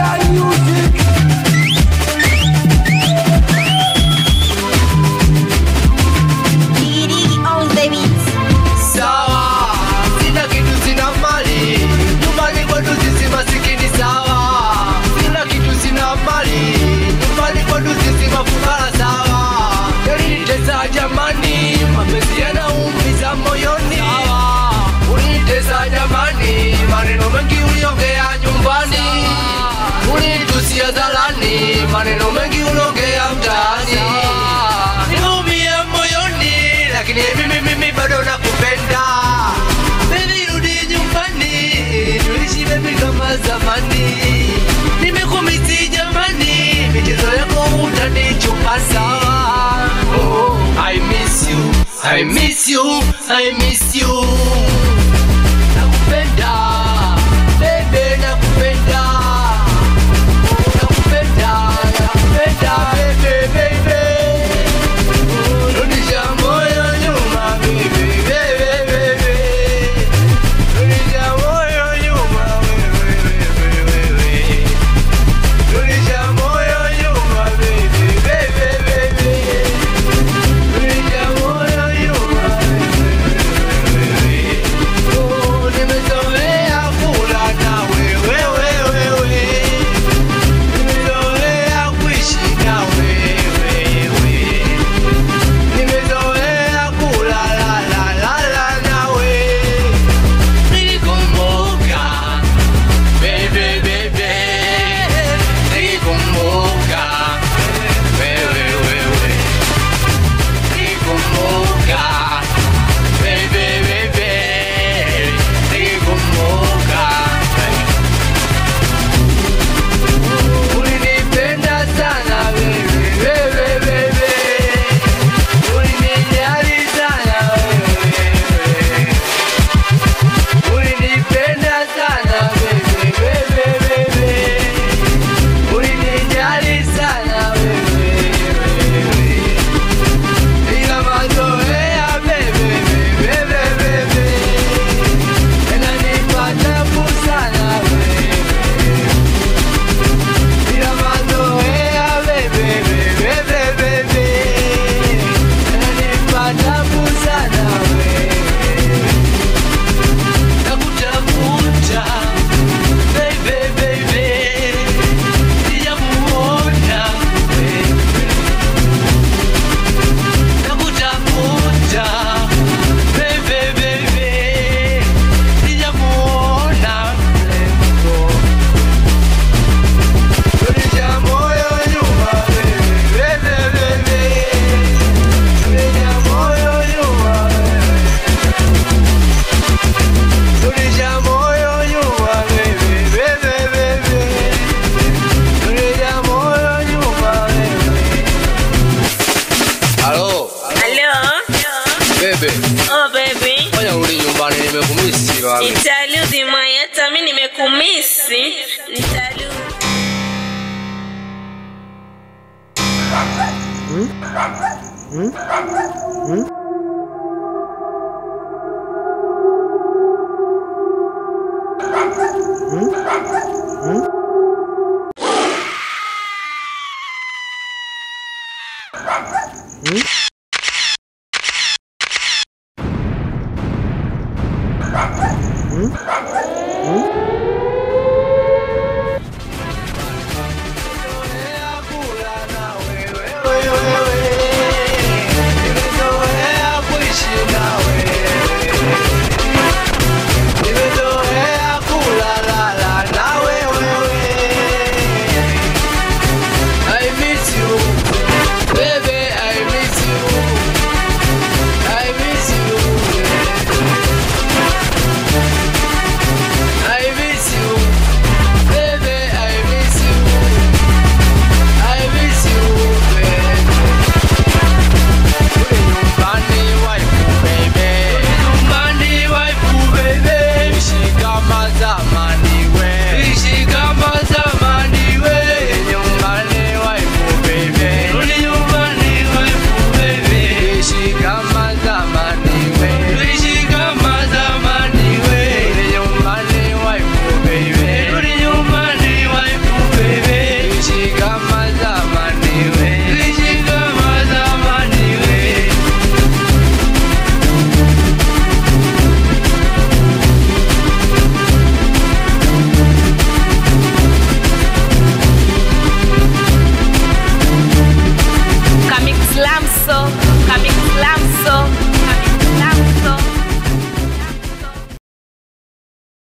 African music. Didi on the beat. Sawa, sina kitu, sina mali, nyumbani kwetu sisi masikini. Sawa, sina kitu, sina mali, nyumbani kwetu sisi mafukara. Sawa, yalinitesa jamani, mapenzi yanaumiza moyoni. Sawa, ulinitesa jamani, maneno mengi uliongea nyumbani, ulinitusi hadharani, maneno mengi uliongea mtaani. Nimeumia moyoni, lakini mimi bado nakupenda. Baby, rudi nyumbani, tuishi baby kama zamani. Nimekumisi jamani, michezo yako utanichupa. Sawa. Oh, I miss you, I miss you, I miss you. Nakupenda, baby, nakupenda. Nakupenda, nakupenda, baby, baby. Rudisha moyo nyuma, baby, baby, baby. Rudisha moyo nyuma, wewe, wewe, wewe. Rudisha moyo nyuma, baby, baby, baby. Rudisha moyo nyuma, wewe, wewe. Oh, nimezoea kula na wewe, wewe, wewe. Nimezoea kuishi na wewe, wewe. Nimezoea kula la la la la nawe. Nilikumbuka, baby, baby. Nilikumbuka, wewe, wewe. Nilikumbuka, baby, baby. Nilikumbuka. Ulinipenda sana baby, baby, baby. Ulinijali sana wewe. Ulinipenda sana baby, baby, baby. Ulinijali sana wewe. Ila mazoea baby, baby, baby, yananipa tabu sana wewe. Ila mazoea baby, baby, baby, yananipa tabu sana wewe. Nakutafuta, baby, baby, sijamuona wewe. Nakutafuta, baby, baby, sijamuona mrembo. Rudisha moyo nyuma, baby, baby, baby. Rudisha moyo nyuma, rudisha moyo nyuma, baby, baby, baby. Rudisha moyo nyuma, baby. Halo, Halo? bebe, Oh baby. fanya urudi nyumbani, nimekumisi mami. Nitarudi mwaya, hata mimi nimekumisi. Nitarudi. Nimezoea kula na wewe, wewe, wewe. so.